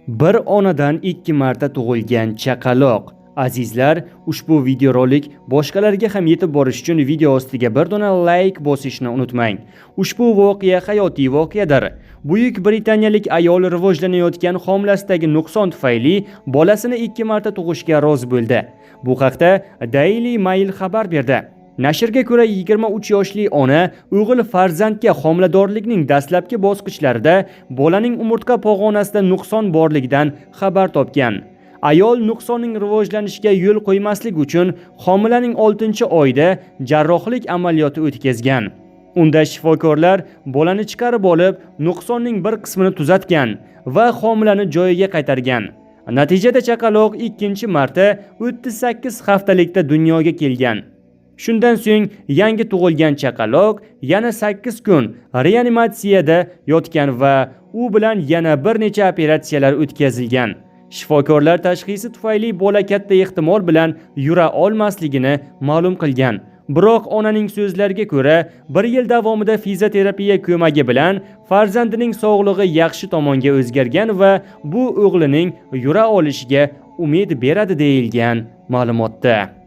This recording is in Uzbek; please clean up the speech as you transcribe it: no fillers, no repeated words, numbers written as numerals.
Bir onadan ikki marta tug'ilgan chaqaloq. Azizlar, ushbu videorolik boshqalarga ham yetib borishi uchun video ostiga bir dona like bosishni unutmang. Ushbu voqea hayotiy voqeadir. Buyuk britaniyalik ayol rivojlanayotgan homilasidagi nuqson tufayli bolasini ikki marta tug'ishga rozi bo'ldi. Bu haqda Daily Mail xabar berdi. Nashrga ko'ra, 23 yoshli ona o'g'il farzandga homiladorlikning dastlabki bosqichlarida bolaning umurtqa pog'onasida nuqson borligidan xabar topgan. Ayol nuqsonning rivojlanishiga yo'l qo'ymaslik uchun homilaning 6-oyida jarrohlik amaliyoti o'tkazgan. Unda shifokorlar bolani chiqarib olib, nuqsonning bir qismini tuzatgan va homilani joyiga qaytargan. Natijada chaqaloq ikkinchi marta 38 haftalikda dunyoga kelgan. Shundan so'ng yangi tug'ilgan chaqaloq yana 8 kun reanimatsiyada yotgan va u bilan yana bir necha operatsiyalar o'tkazilgan. Shifokorlar tashxisi tufayli bola katta ehtimol bilan yura olmasligini ma'lum qilgan. Biroq onaning so'zlariga ko'ra, bir yil davomida fizioterapiya ko'magi bilan farzandining sog'lig'i yaxshi tomonga o'zgargan va bu o'g'lining yura olishiga umid beradi, deyilgan ma'lumotda.